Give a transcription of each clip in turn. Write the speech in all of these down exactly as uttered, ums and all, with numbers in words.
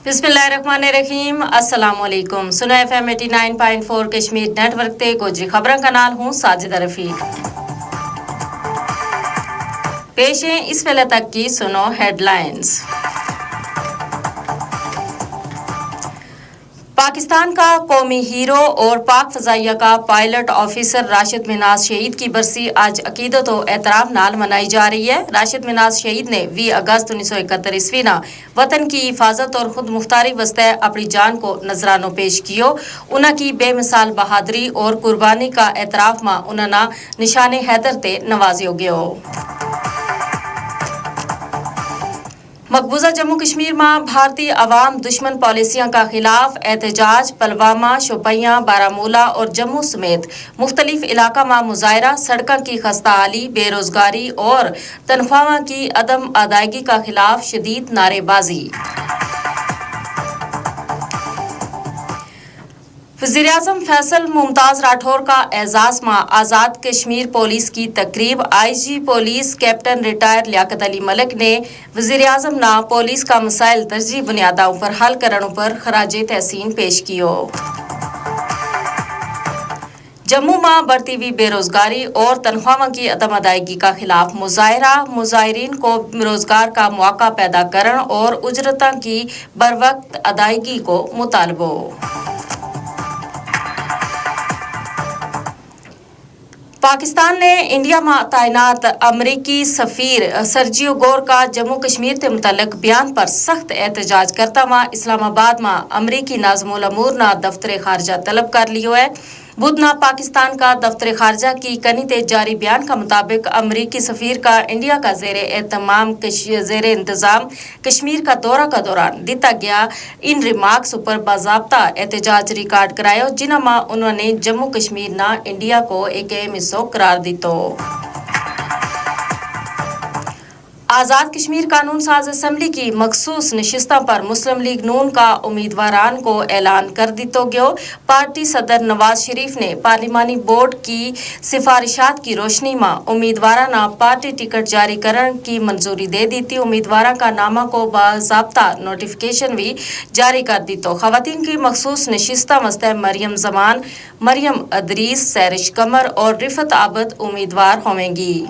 بسم اللہ الرحمن الرحیم، السلام علیکم۔ سنو ایف ایم ایٹی نائن پوائنٹ فور کشمیر نیٹ ورک تے گوجری خبراں کا نال ہوں ساجدہ رفیق۔ پیش ہیں اس ویلے تک کی سنو ہیڈ لائنز۔ پاکستان کا قومی ہیرو اور پاک فضائیہ کا پائلٹ آفیسر راشد مناز شہید کی برسی آج عقیدت و اعتراف نال منائی جا رہی ہے۔ راشد مناز شہید نے وی اگست انیس سو اکہتر عیسوی نا وطن کی حفاظت اور خود مختاری واسطے اپنی جان کو نذرانو پیش کیو۔ انہاں کی بے مثال بہادری اور قربانی کا اعتراف ما انہاں نا نشان حیدر تے نوازیو گیو۔ مقبوضہ جموں کشمیر ما بھارتی عوام دشمن پالیسیاں کا خلاف احتجاج، پلوامہ، شوپیاں، بارامولہ اور جموں سمیت مختلف علاقہ ما مظاہرہ، سڑکاں کی خستہ حالی، بے روزگاری اور تنخواہاں کی عدم ادائیگی کا خلاف شدید نعرے بازی۔ وزیراعظم فیصل ممتاز راٹھور کا اعزاز ما آزاد کشمیر پولیس کی تقریب، آئی جی پولیس کیپٹن ریٹائر لیاقت علی ملک نے وزیراعظم نا پولیس کا مسائل ترجیح بنیاداں اپر حل کرنو پر خراج تحسین پیش کیو۔ جموں ما بڑھتی ہوئی بے روزگاری اور تنخواہوں کی عدم ادائیگی کا خلاف مظاہرہ، مظاہرین کو روزگار کا مواقع پیدا کرن اور اجرتاں کی بروقت ادائیگی کو مطالبو۔ پاکستان نے انڈیا ما تعینات امریکی سفیر سرجیو گور کا جموں کشمیر تے متعلق بیان پر سخت احتجاج کرتا ہوا اسلام آباد ما امریکی ناظم الامور نا دفتر خارجہ طلب کر لیو ہے۔ بدھ نا پاکستان کا دفتر خارجہ کی کنی تے جاری بیان کا مطابق امریکی سفیر کا انڈیا کا زیر اہتمام زیر انتظام کشمیر کا دورہ کا دوران دتا گیا ان ریمارکس اپر باضابطہ احتجاج ریکارڈ کرایو جنہاں ما انہوں نے جموں کشمیر نا انڈیا کو ایک اہم حصو قرار دیتو۔ آزاد کشمیر قانون ساز اسمبلی کی مخصوص نشستاں پر مسلم لیگ نون کا امیدواران کو اعلان کر دیتو گیو۔ پارٹی صدر نواز شریف نے پارلیمانی بورڈ کی سفارشات کی روشنی ما امیدواراں نا پارٹی ٹکٹ جاری کرن کی منظوری دے دیتی۔ امیدواراں کا نامہ کو باضابطہ نوٹیفکیشن وی جاری کر دیتو۔ خواتین کی مخصوص نشستاں واسطے مریم زمان، مریم ادریس، سیرش قمر اور رفت عابد امیدوار ہوویں گی۔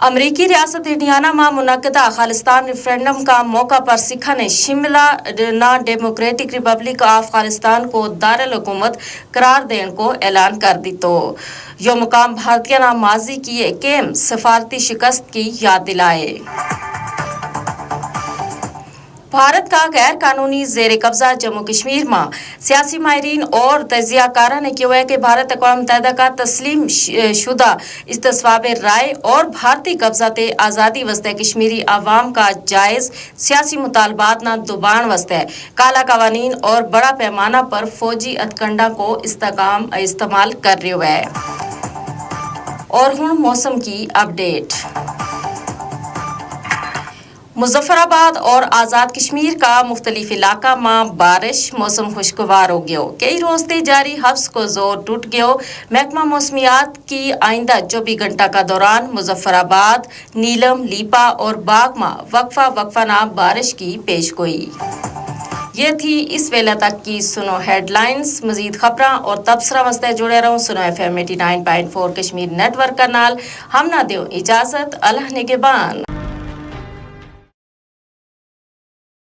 امریکی ریاست انڈیانا ما منعقدہ خالصتان ریفرنڈم کا موقع پر سکھاں نے شملہ نا ڈیموکریٹک ریپبلک آف خالصتان کو دارالحکومت قرار دین کو اعلان کر دیتو۔ یوہ مقام بھارتیاں نا ماضی کی ایک اہم سفارتی شکست کی یاد دلائے۔ بھارت کا غیر قانونی زیر قبضہ جموں کشمیر ما سیاسی ماہرین اور تجزیہ کاراں نے کہیو ہے کہ بھارت اقوام متحدہ کا تسلیم شدہ استصواب رائے اور بھارتی قبضہ تے آزادی واسطے کشمیری عوام کا جائز سیاسی مطالبات نا دبان واسطے کالا قوانین اور بڑا پیمانہ پر فوجی اتکنڈاں کو استعمال کر رہیو ہے۔ اور ہن موسم کی اپڈیٹ۔ مظفرآباد اور آزاد کشمیر کا مختلف علاقہ ما بارش، موسم خوشگوار ہو گیو۔ کئی روز تے جاری حبس کو زور ٹوٹ گیو۔ محکمہ موسمیات کی آئندہ چوبیس گھنٹہ کا دوران مظفرآباد، نیلم، لیپا اور باغ ما وقفہ وقفہ نا بارش کی پیش گوئی۔ یہ تھی اس ویلے تک کی سنو ہیڈ لائنز۔ مزید خبراں اور تبصرہ واسطے جڑے رہو سنو ایف ایم ایٹی نائن پوائنٹ فور کشمیر نیٹ ورک کا نال۔ ہم نا دیو اجازت، اللہ نگہبان۔